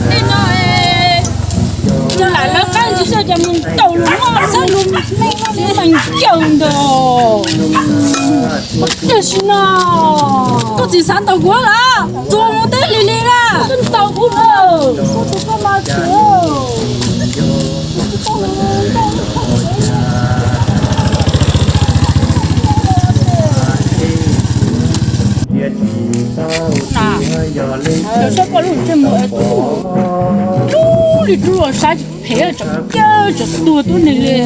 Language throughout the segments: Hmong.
Tej no, yog lam lawv qab ntsis xwb ces mus ntaus lus muab xab lus neej no tsis meem ncaws ntag. Tiam sis no koj tsis xav ntaus kuv lawm, tsuas mus teb lig lig na. Koj ntaus kuv lawm, koj tus koj mas tsis na, yog sab koj lub ntsej muag tub, tub li tub los saib tsis phem, tseem cawj tseem tuag tub neeg li.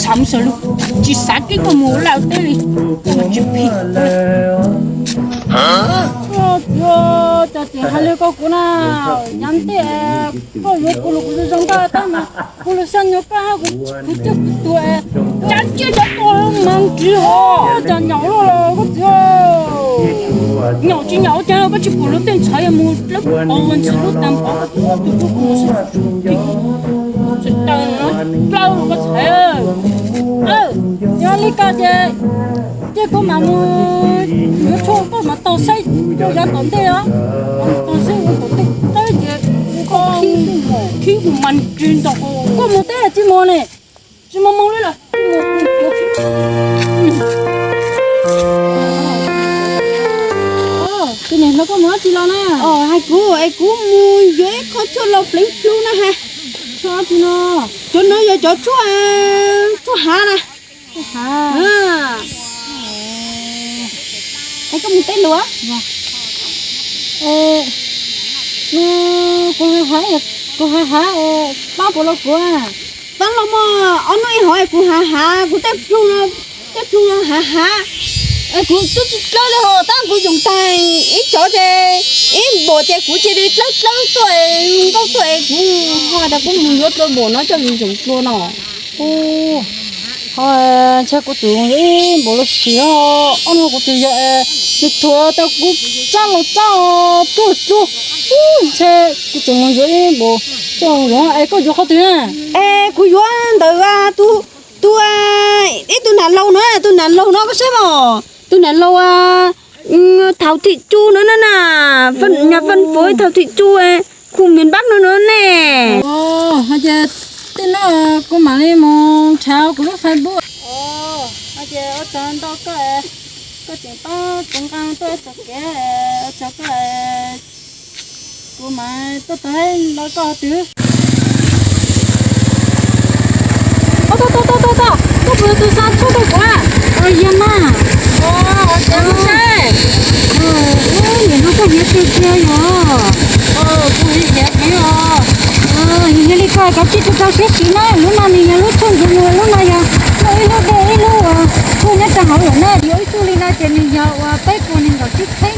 Xav mus xav lug, tsis xav kev koj mus laj teb li, koj mas tsis phem. Txiv, cas txiv hais li koj kuv na, nyav ntej koj yuav kuv los kuv zoo zoo nkauj tab mas kuv los xyov nyob koj, kuv coj kuv tuag, cas cia cov tuag mas ntsis hos cas nyaum luaj los koj txiv. Nyaum tsis nyaum ua cas koj tsis pom luag tej ntxhais mus dawb paug ntxhais lub tag npaum tus tub kuv mus xwb, tsis taw no plaub koj txhais. Yog li koj ces, ces koj mam mus yuav tshuaj koj mam tau saib rau yav tom ntej os. Tau saib ua tom ntej teb ces koj khib mus mas ntsis ntau, koj mus teb tsis mus ne, tsis mus mus li lawm. Tus niam hluas koj mus dab tsi los na? Hais kuv es kuv mus yuav ib qho tshuaj los pleev plhu na has. Tshuaj dab tsi no? Cov no yog cov tshuaj, tshuaj hav na. Tshuaj hav. Es koj mus teb lus? Kuv hav hav, kuv hav hav, pab puas los kuv? Pab los mas, ob hnub ib hov kuv hav hav, kuv tej plhu, tej plhu no hav hav. Kuv twb tsis dlawb li hos tab kuv yoom tag ib cov ces ib npaum ces kuv cia li dlawb dlawb tuaj nkauj tuaj es kuv ho tas kuv mus yuav dlua npaum no coj mus yoom dlua no. Ho ntshe kuv tsum yuav ib npaum los sis, ob hnub kuv tsum yog nws thuav tau kuv tsab los tsab tuaj tuaj. Ntshe kuv tsum mus yuav ib npaum coj yuav. Es koj yuav qhov twg na? Es kuv yuav ntawm tus, tus, ib tug nam laug no, tus nam laug no koj saib mas, tus nam laug Thảo Thị Chu no na na, nhà phân phối Thảo Thị Chu khu miền Bắc no no ne. Ces tej no kuv mam li mus nrhav kuv lub Facebook. Ces ua tsaug ntau koj, koj tseem pab kuv nqa tuaj txog kev, ua tsaug koj, kuv mam tuaj tau los koj twg. Tau tau tau tau tau, koj puas yog tus xa tshuaj rau kuv? Yog mas. Niam no koj hiav tes tiag yog. Yog li koj kav tsij rau rau siab siv na, lub no nws yog lub tshuaj ntsuv nus, lub no yog muaj ib lub dej ib lub tshuaj nyob rau hauv lawm na, yuav ib xub li no ces nws yog uas peb puas nees nkaum tsib txheeb.